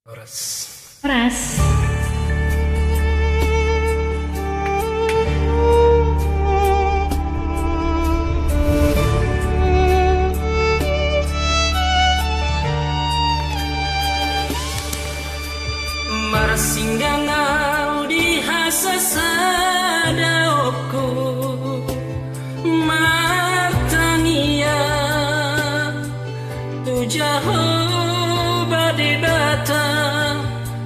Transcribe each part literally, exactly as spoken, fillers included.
Horas. Horas. Marsinggang au di hasasadaonku, martangiang tu Jahowa Debata,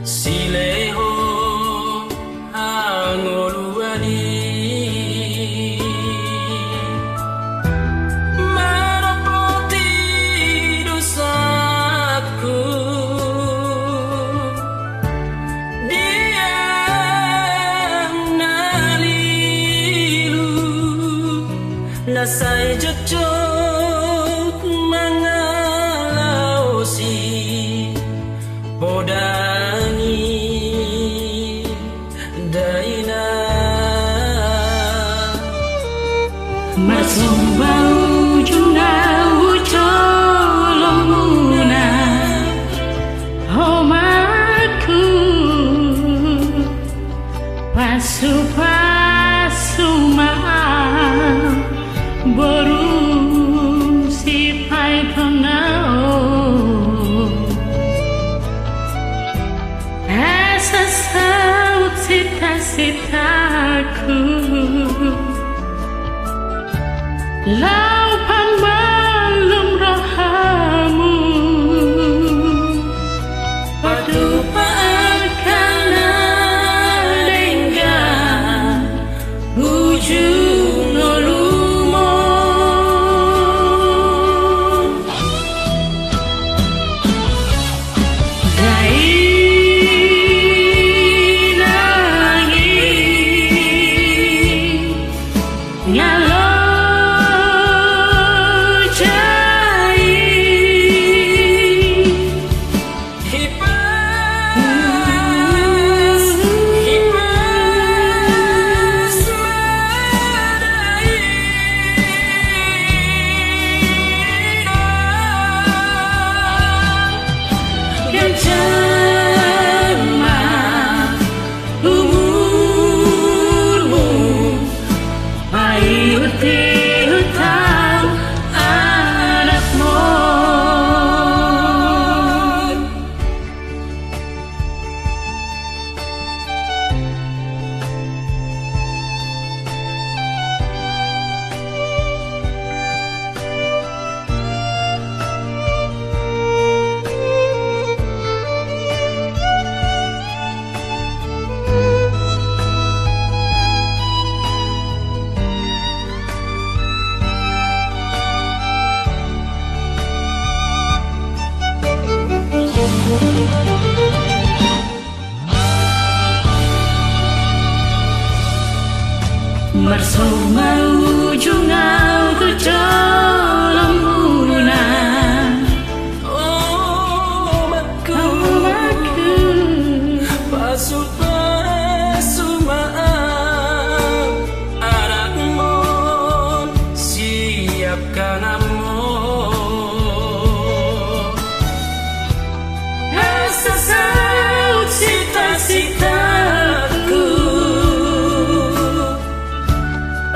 silehon hangoluan i. Manopoti dosaku, dia na lilu, na sai jotjot mangalaosi poda ni dainang. Marsomba ujung au tu jolomuna, omakku. Pasupasu ma au, boru sipaitona on. Asa saut sitasitaku, laho pamalum rohamu. Patupa angka na denggan ujung ngolumon. Dainang i, nga loja i. Hipas, hipas ma dainang. Ganjang ma umurmu, paihutihut au anakmon. Marsomba ujung au tu jolomuna, omakku. Omakku. Pasupasu ma au, anakmon, siapkan ammo. Asa saut sitasitaku,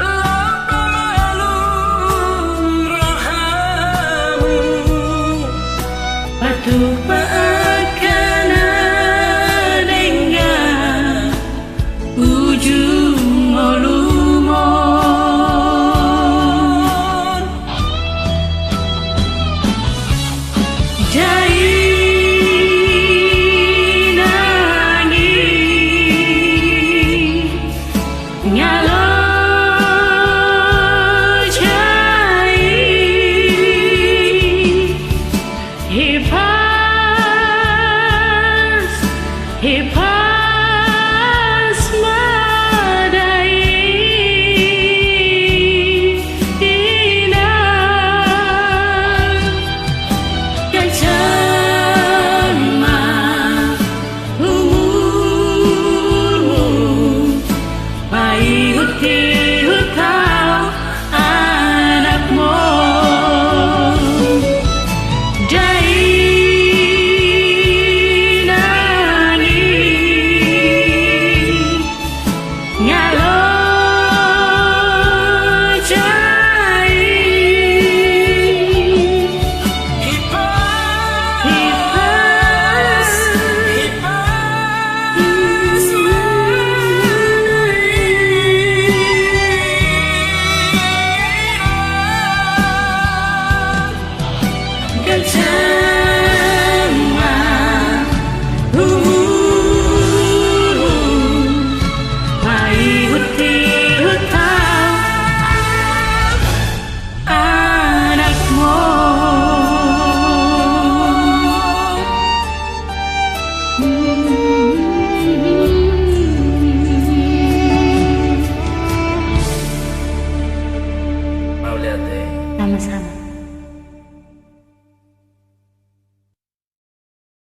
laho pamalum rohamu. Patupa angka na denggan ujung ngolumon. Dainang i, nga loja i. Hipas, hipas.